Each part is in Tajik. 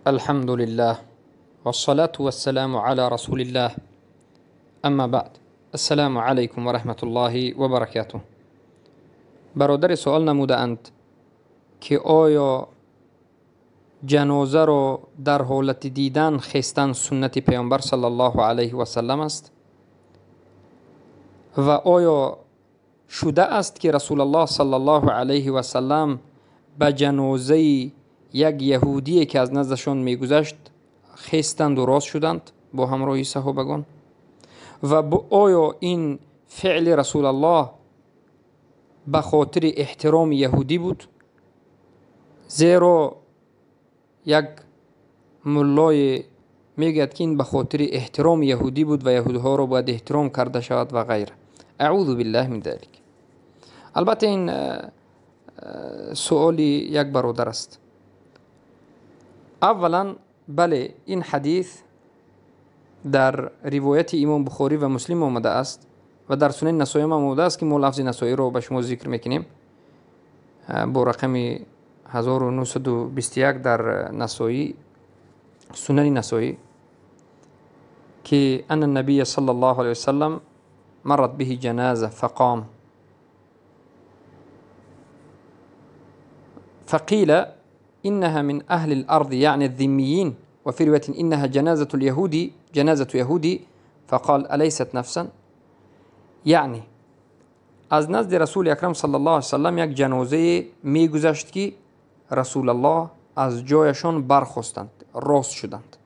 الحمد لله والصلاة والسلام على رسول الله اما بعد السلام علیکم و رحمت الله و برکاته. برادر سوال نمودند که آیا جنازه را در حالت دیدن خستن سنت پیامبر صلی الله علیه و سلم است و آیا شده است که رسول الله صلی الله علیه و سلم به جنازه یک یهودی که از نزدشان میگذشت خستند و راست شدند با همراهی صحابگان و آیا این فعل رسول الله به خاطر احترام یهودی بود؟ زیرا یک ملای میگوید که این به خاطر احترام یهودی بود و یهودها را باید احترام کرده شود و غیره. اعوذ بالله من ذلک. البته این سؤال یک برادر است. اولا بله، این حدیث در روایت امام بخاری و مسلم آمده است و در سنن نسائی هم آمده است که ما لفظ نسائی را به شما ذکر میکنیم با رقم 1921 در نسائی، سنن نسائی، که ان النبی صلی الله علیه وسلم مرت به جنازه فقام فقيل إنها من أهل الأرض يعني الذميين، وفي رواية إنها جنازة اليهودي، جنازة يهودي، فقال أليست نفسا؟ یعنی از نزد رسول اکرم صلی الله علیه وسلم یک جنازه میگذشت که رسول الله از جایشان برخواستند، راست شدند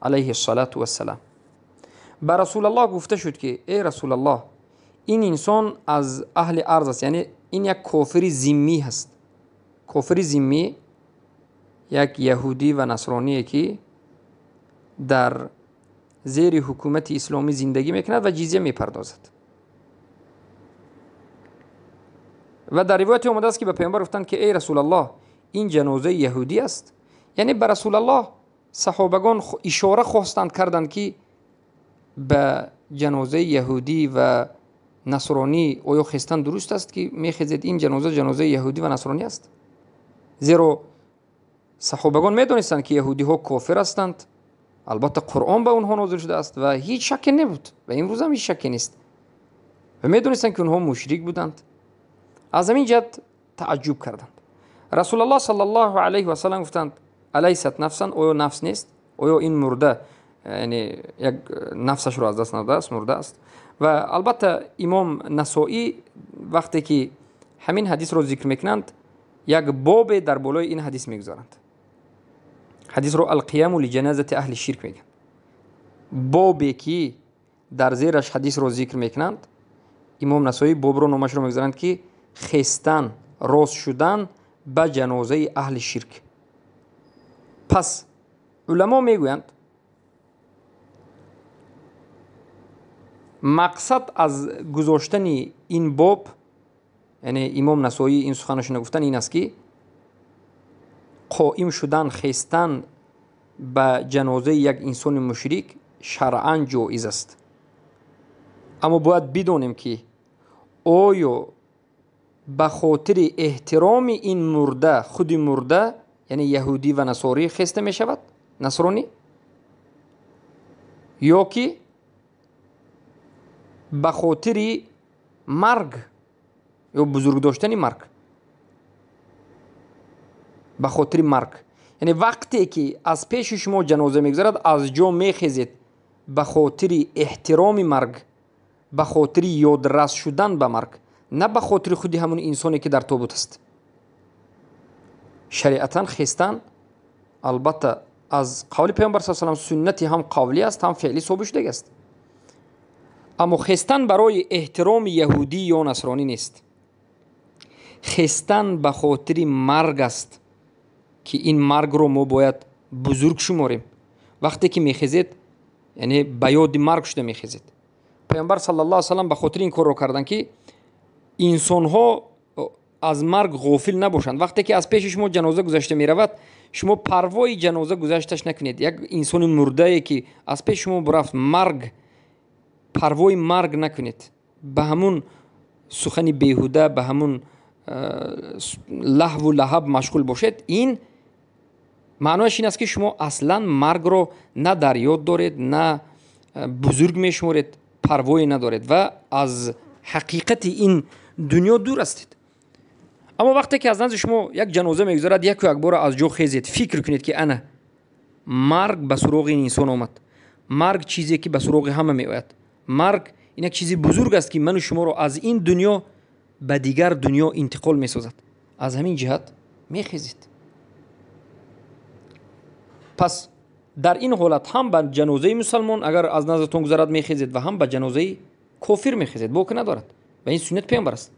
علیه الصلاة والسلام. به رسول الله گفته شد که ای رسول الله، این انسان از اهل ارض است، یعنی این یک کافر ذمی هست. کافر ذمی یک یهودی و نصرانی که در زیر حکومت اسلامی زندگی میکند و جزیه میپردازد. و در روایت آمده است که به پیامبر گفتند که ای رسول الله، این جنازه یهودی است. یعنی به رسول الله صحابگان اشاره خواستند کردند که به جنازه یهودی و نصرانی آیا خستن درست است که میخیزید این جنازه جنازه یهودی و نصرانی است؟ زیرا صحابگان میدونستند که یهودی ها کافر هستند، البته قرآن به اونها نازل شده است و هیچ شکی نبود و امروز هم هیچ شکی نیست و میدونستند که اونها مشرک بودند. از همین جهت تعجب کردند. رسول الله صلی الله علیه و سلم گفتند الیست نفسا، آیا نفس نیست؟ آیا این مرده، یعنی یک نفسش رو از دست نداده است، مرده است؟ و البته امام نسائی وقتی که همین حدیث رو ذکر میکنند یک باب در بالای این حدیث میگذارند. حدیث رو القیام لجنازه اهل شرک میگن. بابی که در زیرش حدیث رو ذکر میکنند، امام نسائی باب رو نامش رو میگذارند که خستن، راست شدن به جنازه اهل شرک. پس علما میگویند مقصد از گذاشتن این باب، یعنی امام نسائی این سخنشون گفتن این است که قائم شدن، خستن به جنازه یک انسان مشرک شرعا جایز است. اما باید بدانیم که آیا به خاطر احترام این مرده، خود مرده یعنی یهودی و نصاری خسته می شود، نصرانی، یا که به خاطر مرگ یا بزرگ داشتن مرگ، به خاطر مرگ، یعنی وقتی که از پیش شما جنازه میگذرد از جا میخیزید به خاطر احترام مرگ، به خاطر یادرس شدن به مرگ، نه به خاطر خودی همون انسانی که در تابوت است. شریعتا خستن البته از قول پیامبر صلی الله علیه و سلم سنتی هم قولی است هم فعلی ثابت شده است. اما خستن برای احترام یهودی یا نصرانی نیست. خستن به خاطر مرگ است که این مرگ رو ما باید بزرگ شماریم. وقتی که میخیزید یعنی به یاد مرگ شده میخیزید. پیامبر صلی الله علیه و سلم به خاطر این کار رو کردن که انسان ها از مرگ غافل نباشند. وقتی که از پیش شما جنازه گذشته میرود شما پروای جنازه گذشتش نکنید. یک انسان مرده که از پیش شما برفت، مرگ، پروای مرگ نکنید. به همون سخن بیهوده، به همون لهو و لهب مشغول باشید، این Маънояш ин аст, ки шумо аслан маргро на дар ёд доред, на бузург мешуморед, парвое надоред ва аз ҳақиқати ин дунё дур ҳастед. Аммо вақте ки аз назди шумо як ҷаноза мегузарад, яку якбора аз ҷо хезед, фикр кунед, ки ана марг ба суроғи ин инсон омад. Марг чизе ки ба суроғи ҳама меояд. Марг ин як чизи бузург аст, ки ману шуморо аз ин дунё ба дигар дунё интиқол месозад. Аз ҳамин ҷиҳат мехезед. Пас дар ин ҳолат ҳам ба ҷанозаи мусалмон агар аз наздатон гузарад мехезед ва ҳам ба ҷанозаи кофир мехезед, боке надорад. Ва ин суннати паёмбар аст.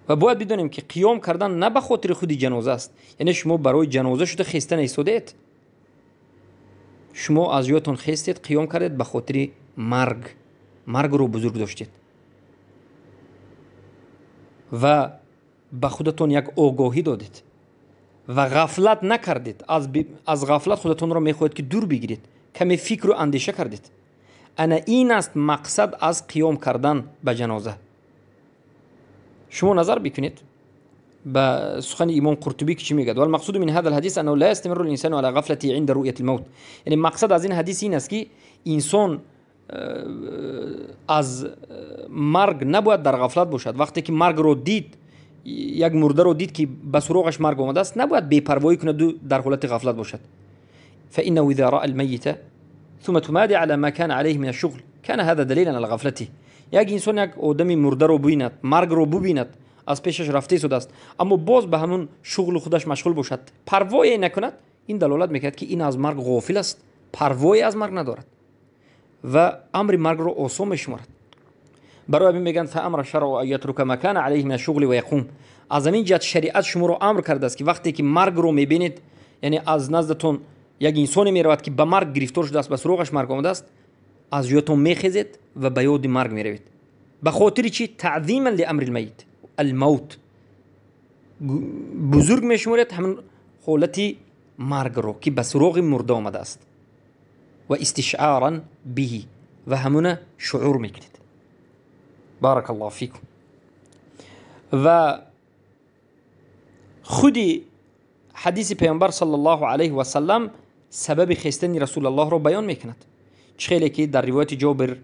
Ва бояд бидонем, ки қиём кардан на ба хотири худи ҷаноза аст. Яъне шумо барои ҷаноза шуда хеста наистодед. Шумо аз ҷоятон хестед, қиём кардед ба хотири марг. Маргро бузург доштед ва ба худатон як огоҳӣ додед ва ғафлат накардед. Аз ғафлат худатонро мехоҳед, ки дур бигиред. Каме фикру андеша кардед. Ана ин аст мақсад аз қиём кардан ба ҷаноза. Шумо назар бикунед ба сухани имом Қуртубӣ, ки чӣ мегӯяд: والمقصود من هذا الحديث أنه لا يستمر الإنسان على غفلته عند رؤية الموت. Яъне мақсад аз ин ҳадис ин аст, ки инсон аз марг набояд дар ғафлат бошад. Вақте ки маргро дид, як мурдаро дид, ки ба суроғаш марг омадааст, набояд бепарвоӣ кунаду дар ҳолати ғафлат бошад. فإنه إذا رأى الميت ثم تمادى على ما كان عليه من الشغل كان هذا دليلا على غفلته. Як инсон як одами мурдаро бубинад, маргро бубинад, аз пешаш рафта истодааст, аммо боз ба ҳамун шуғлу худаш машғул бошад, парвое накунад, ин далолат мекунад, ки ин аз марг ғофил аст, парвое аз марг надорад ва амри маргро осон мешуморад. Барои ҳамин мегӯянд: فأمر الشرع أن يترك ما كان عليه من الشغل ويقوم. Аз ҳамин ҷиҳат шариат шуморо амр кардааст, ки вақте ки маргро мебинед, яъне аз наздатон як инсоне меравад, ки ба марг гирифтор шудааст, ба суроғаш марг омадааст, аз ҷоятон мехезед ва ба ёди марг меравед. Ба хотири чӣ? تعظيما لأمر الميت الموت. Бузург мешуморед ҳамин ҳолати маргро, ки ба суроғи мурда омадааст, ва استشعارا به, ва ҳамуна шуъур мекунед. بارك الله فيكم. Ва худи ҳадиси паёмбар صلى الله عليه وسلم сабаби хестани Расулаллоҳро баён мекунад. Чӣ хеле ки дар ривояти Ҷобир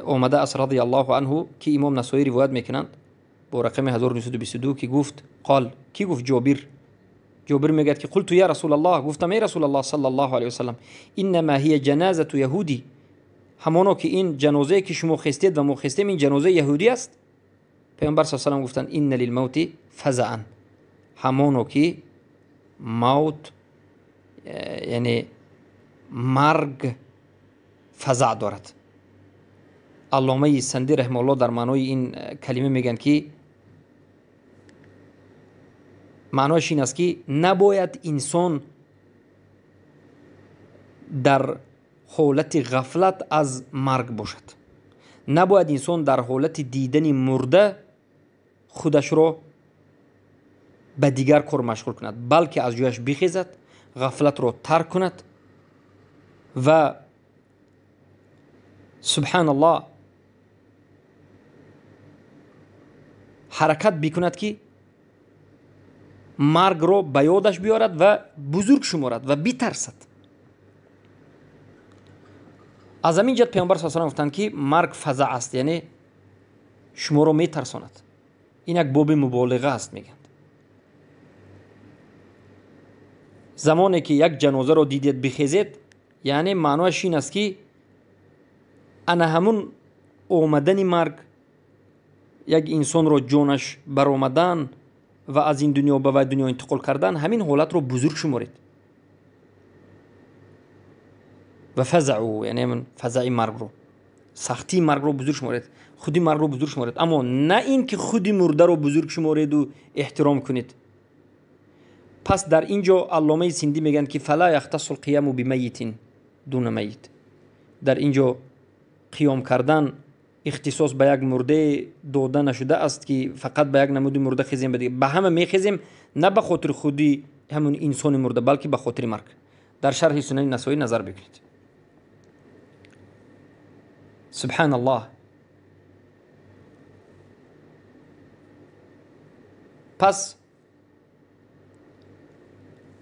омада аст رضي الله عنه, ки имом Насоӣ ривоят мекунанд бо рақами 1922, ки гуфт: قال, ки гуфт? Ҷобир. Ҷобир мегӯяд, ки قلت يا رسول الله, гуфтам: эй Расулаллоҳ صلى الله عليه وسلم، إنما هي جنازة يهودي, ҳамоно ки ин ҷанозае, ки шумо хестед ва мо хестем, ин ҷанозаи яҳудӣ аст. Паёмбар с салам гуфтанд: إن للموت فزعا, ҳамоно ки мавт, яъне марг, фазаъ дорад. Алломаи Сандӣ رحمه الله дар маънои ин калима мегӯянд, ки маънояш ин аст, ки набояд инсон дар ҳолати ғафлат аз марг бошад, набояд инсон дар ҳолати дидани мурда худашро ба дигар кор машғул кунад, балки аз ҷояш бихезад, ғафлатро тарк кунад ва سبحان الله ҳаракат бикунад, ки маргро ба ёдаш биёрад ва бузург шуморад ва битарсад. Аз ҳамин ҷиҳат паёмбар с салам гуфтанд, ки марг фазаъ аст, яъне шуморо метарсонад. Ин як боби муболиға аст, мегӯянд. Замоне ки як ҷанозаро дидед, бихезед, яъне маънояш ин аст, ки ана ҳамун омадани марг, як инсонро ҷонаш баромадан ва аз ин дунё ба вай дунё интиқол кардан, ҳамин ҳолатро бузург шуморед ва فزعه, яъне ҳамин фазаи маргро, сахтии маргро бузург шуморед, худи маргро бузург шуморед, аммо на ин ки худи мурдаро бузург шумореду эҳтиром кунед. Пас дар ин ҷо алломаи Синдӣ мегӯянд, ки فلا يختص القيام بميت دون ميت. Дар ин ҷо қиём кардан ихтисос ба як мурдае дода нашуда аст, ки фақат ба як намуди мурда хезем, ба дигар. Ба ҳама мехезем, на ба хотири худи ҳамун инсони мурда, балки ба хотири марг. Дар шарҳи Сунани Насоӣ назар бикунед. سبحان الله. Пас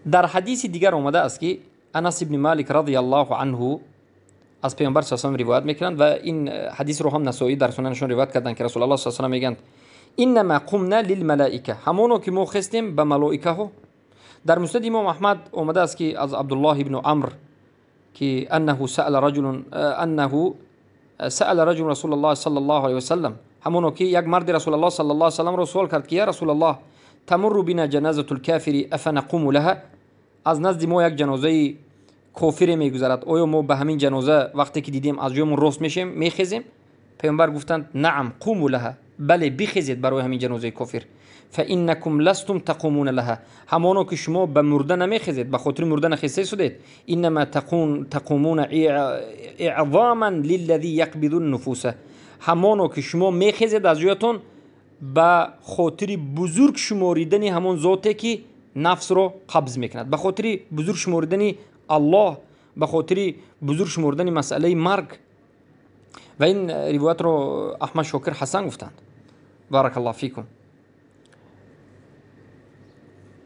Дар ҳадиси дигар омада аст, ки Анас ибни Малик радиаллоҳу анҳу аз Паёмбар саллаллоҳу алайҳи васаллам ривоят мекунанд ва ин ҳадисро ҳам Насоӣ дар сунанашон ривоят карданд, ки Расулуллоҳ саллаллоҳу алайҳи васаллам мегӯянд: иннама қумна лилмалоика, ҳамоно ки мо хестем ба малоикаҳо. Дар Муснади Имом Аҳмад омада аст, ки аз Абдуллоҳ ибну Амр, ки аннаҳу саала раҷулун аннаҳу саала раҷулун Расулуллоҳ саллаллоҳу алайҳи васаллам, ҳамоно ки як марди Расулуллоҳ саллаллоҳу алайҳи васалламро суол кард, ки я Расулуллоҳ, тамурру бина ҷаназатул кафири афанақуму лаҳа, аз назди мо як ҷанозаи кофире мегузарад, оё мо ба ҳамин ҷаноза вақте ки дидем аз ҷоямон рост мешем, мехезем? Паёмбар гуфтанд: наам, қуму лаҳа, бале, бихезед барои ҳамин ҷанозаи кофир. Фаиннакум ластум тақумуна лаҳа, ҳамоно ки шумо ба мурда намехезед, ба хотири мурда нахезта судед. Иннама тақумуна иъзоман лиллази яқбиду нуфуса, ҳамоно ки шумо мехезед аз ҷоятон ба хотири бузург шуморидани ҳамон зоте ки нафсро қабз мекунад, ба хотири бузург шуморидани Аллоҳ, ба хотири бузург шуморидани масъалаи марг. Ва ин ривоятро Аҳмад Шокир Ҳасан гуфтанд. Баракаллоҳу фикум.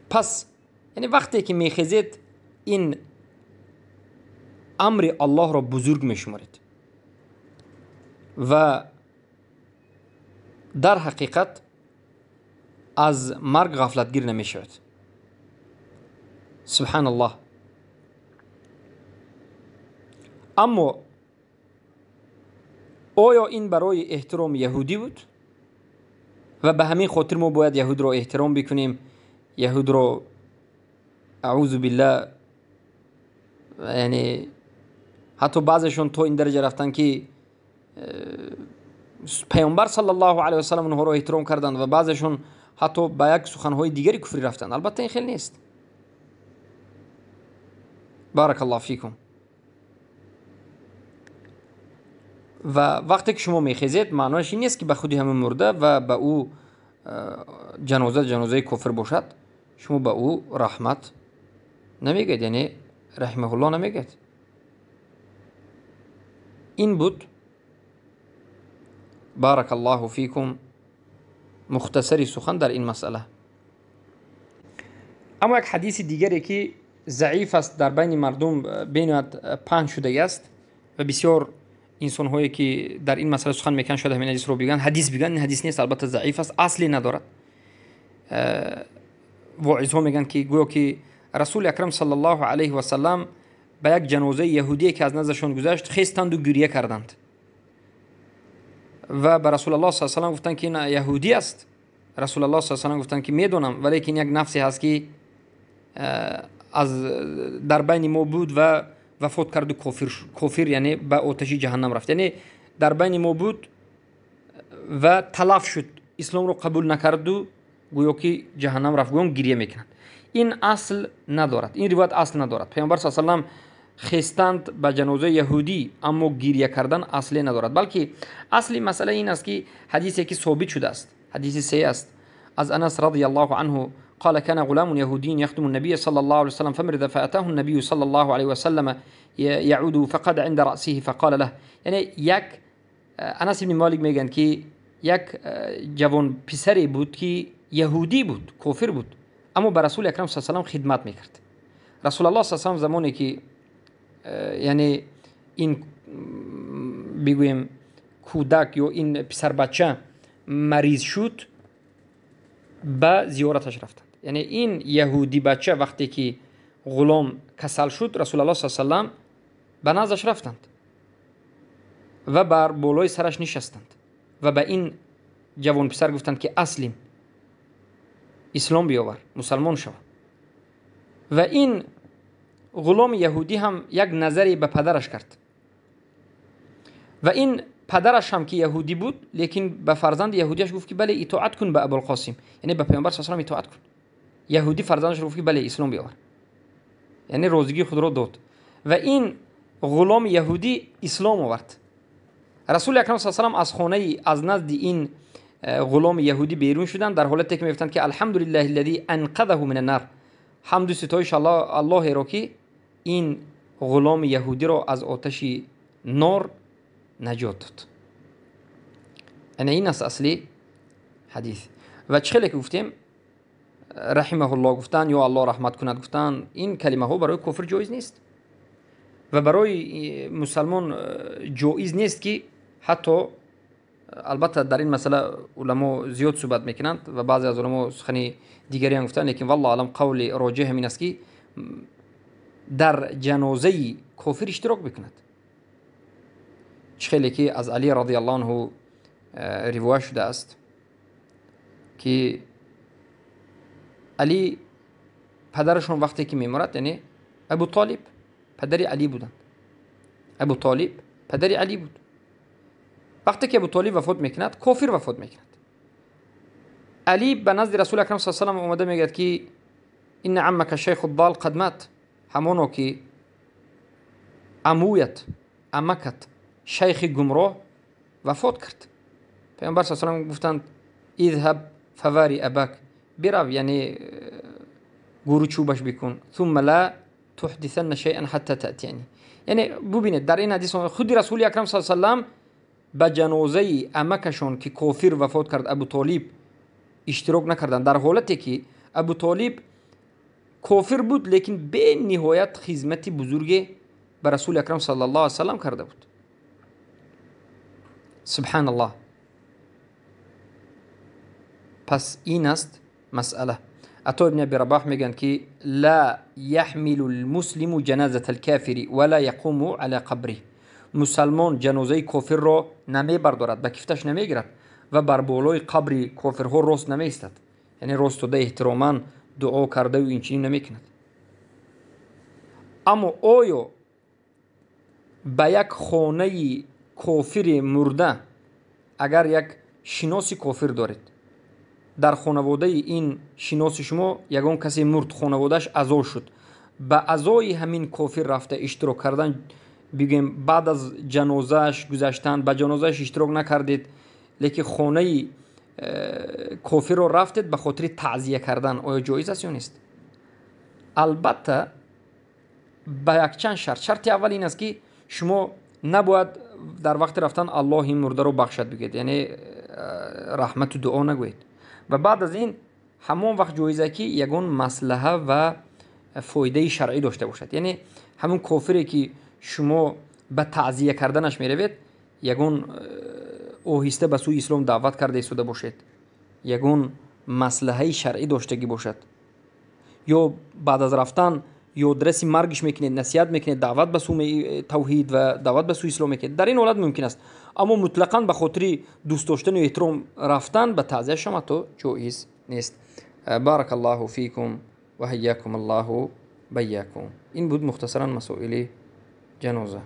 Пас яъне вақте ки мехезед, ин амри Аллоҳро бузург мешуморед ва дар ҳақиқат аз марг ғафлатгир намешавад. Субҳаналлоҳ. Аммо оё ин барои эҳтироми яҳудӣ буд ва ба ҳамин хотир мо бояд яҳудро эҳтиром бикунем, яҳудро аъузу биллаҳ, яъне ҳатто баъзешон то ин дараҷа рафтанд, ки Паёмбар саллаллоҳу алайҳи васаллам онҳоро эҳтиром карданд ва баъзешон ҳатто ба як суханҳои дигари куфрӣ рафтанд. Албатта ин хел нест. Баракаллоҳу фикум. Ва вақте ки шумо мехезед, маънояш ин нест, ки ба худи ҳамин мурда ва ба ӯ ҷаноза ҷанозаи кофир бошад, шумо ба ӯ раҳмат намегӯед, яъне раҳимаҳуллоҳ намегӯед. Ин буд, баракаллоҳу фикум, мухтасари сухан дар ин масъала. Аммо як ҳадиси дигаре ки заиф аст, дар байни мардум бениҳоят паҳн шудагӣ аст ва бисёр инсонҳое ки дар ин масъала сухан мекунанд, шояд ҳамин ҳадисро бигӯянд, ҳадис бигӯянд, ин ҳадис нест, албатта заиф аст, асле надорад. Воизҳо мегӯянд, ки гӯё ки Расули Акрам саллаллоҳу алайҳи васаллам ба як ҷанозаи яҳудие ки аз наздашон гузашт хестанду гирья карданд ва ба Расулуллоҳ саллаллоҳу алайҳи васаллам гуфтанд, ки ин яҳудӣ аст. Расулуллоҳ саллаллоҳу алайҳи васаллам гуфтанд, ки медонам, валекин як нафсе ҳаст, ки аз дар байни мо буд ва вафот карду кофир, яъне ба оташи ҷаҳаннам рафт, яъне дар байни мо буд ва талаф шуд, исломро қабул накарду гӯё ки ҷаҳаннам рафт, гӯён гирья мекунанд. Ин асл надорад, ин ривоят асл надорад. Паёмбар саллаллоҳу алайҳи васаллам хестанд ба ҷанозаи яҳудӣ, аммо гирья кардан асле надорад, балки асли масъала ин аст, ки ҳадисе ки собит шудааст, ҳадиси се аст аз Анас радиаллоҳу анҳу: قال كان غلام يهودي يخدم النبي صلى الله عليه وسلم فمرض فأتاه النبي صلى الله عليه وسلم يعود فقد عند رأسه فقال له. یعنی یک انس ابن مالک میگن که یک جوان پسری بود که یهودی بود، کافر بود، اما به رسول اکرم صلی الله علیه و سلم خدمت میکرد. رسول الله صلی الله علیه و سلم زمانی که یعنی این بگوییم کودک یا این پسر بچه مریض شد، به زیارتش رفتند. یعنی این یهودی بچه وقتی که غلام کسل شد، رسول الله صلی الله علیه و سلم به نزدش رفتند و بر بالای سرش نشستند و به این جوان پسر گفتند که اسلم، اسلام بیاور، مسلمان شو. و این غلام یهودی هم یک نظری به پدرش کرد و این پدرش هم که یهودی بود، لیکن به فرزند یهودیش گفت که بله اطاعت کن به ابوالقاسم، یعنی به پیامبر صلی الله علیه و اطاعت کن. یهودی فرزندش گفت که بله اسلام بیاور، یعنی روزگی خود را داد و این غلام یهودی اسلام آورد. رسول اکرم صلی الله علیه و از خانه از نزد این غلام یهودی بیرون شدند در حالتی که میگفتند که الحمدلله الذی انقذه من النار، حمد و ستایش الله را که این غلام یهودی را از آتش نار نجات داد. یعنی این است اصلی حدیث. و چه خیلی که گفتیم раҳимаҳуллоҳ гуфтан ё Аллоҳ раҳмат кунад гуфтан, ин калимаҳо барои кофир ҷоиз нест ва барои мусалмон ҷоиз нест, ки ҳатто албатта дар ин масъала уламо зиёд суҳбат мекунанд ва баъзе аз уламо сухани дигаре ҳам гуфтанд, лекин валлоҳу аълам қавли роҷеҳ ҳамин аст, ки дар ҷанозаи кофир иштирок бикунад. Чӣ хеле ки аз Алӣ радиаллоҳу анҳу ривоят шудааст, ки Алӣ падарашон вақте ки мемурад, яъне Абу Толиб падари Алӣ буданд. Абу Толиб падари Алӣ буд. Вақте ки Абу Толиб вафот мекунад, кофир вафот мекунад. Алӣ ба назди Расули Акрам саллаллоҳу алайҳи васаллам омада мегӯяд, ки инна аммака шайху дал қад мат, ҳамоно ки амуят, амакат, шайхи гумроҳ вафот кард. Паёмбар саллаллоҳу алайҳи васаллам гуфтанд: идҳаб фавари абак, бирав, яъне гуру чӯбаш бикун, сумма ла туҳдисанна шайъан ҳатта таътияни. Яъне бубинед, дар ин ҳадис худи Расули Акрам саллаллоҳу алайҳи васаллам ба ҷанозаи амакашон, ки кофир вафот кард, Абу Толиб, иштирок накарданд, дар ҳолате ки Абу Толиб кофир буд, лекин бениҳоят хизмати бузурге ба Расули Акрам саллаллоҳу алайҳи васаллам карда буд. Субҳаналлоҳ. Пас ин аст масъала. Ато ибн Аби Рабаҳ мегӯянд, ки ла яҳмилу лмуслиму ҷаназата лкафири ва ла яқуму ала қабрих. Мусалмон ҷанозаи кофирро намебардорад, ба кифташ намегирад ва бар болои қабри кофирҳо рост намеистад, яъне рост дода эҳтироман дуо кардаю инчунин намекунад. Аммо оё ба як хонаи кофири мурда, агар як шиноси кофир доред, дар хонаводаи ин шиноси шумо ягон касе мурд, хонаводааш азо шуд, ба азои ҳамин кофир рафта иштирок кардан, бигӯем баъд аз ҷанозааш гузаштан, ба ҷанозааш иштирок накардед, лекин хонаи кофирро рафтед ба хотири таъзия кардан, оё ҷоиз аст ё нест? Албатта ба якчанд шарт. Шарти аввал ин аст, ки шумо набояд дар вақти рафтан Аллоҳ ин мурдаро бахшад бигӯед, яъне раҳмату дуо нагӯед. Ва баъд аз ин ҳамон вақт ҷоиз аст, ки ягон маслаҳа ва фоидаи шаръӣ дошта бошад, яъне ҳамон кофире ки шумо ба таъзия карданаш меравед, ягон оҳиста ба сӯи ислом даъват карда истода бошед, ягон маслаҳаи шаръӣ доштагӣ бошад, ё баъд аз рафтан ёдраси маргиш мекунед, насиҳат мекунед, даъват ба сӯи тавҳид ва даъват ба сӯи ислом мекунед, дар ин ҳолат мумкин аст. Аммо мутлақан ба хотири дӯст доштану эҳтиром рафтан ба таъзияшам ҳатто ҷоиз нест. Барака Аллоҳу фикум ва ҳайякум Аллоҳу байякум. Ин буд мухтасаран масоили ҷаноза.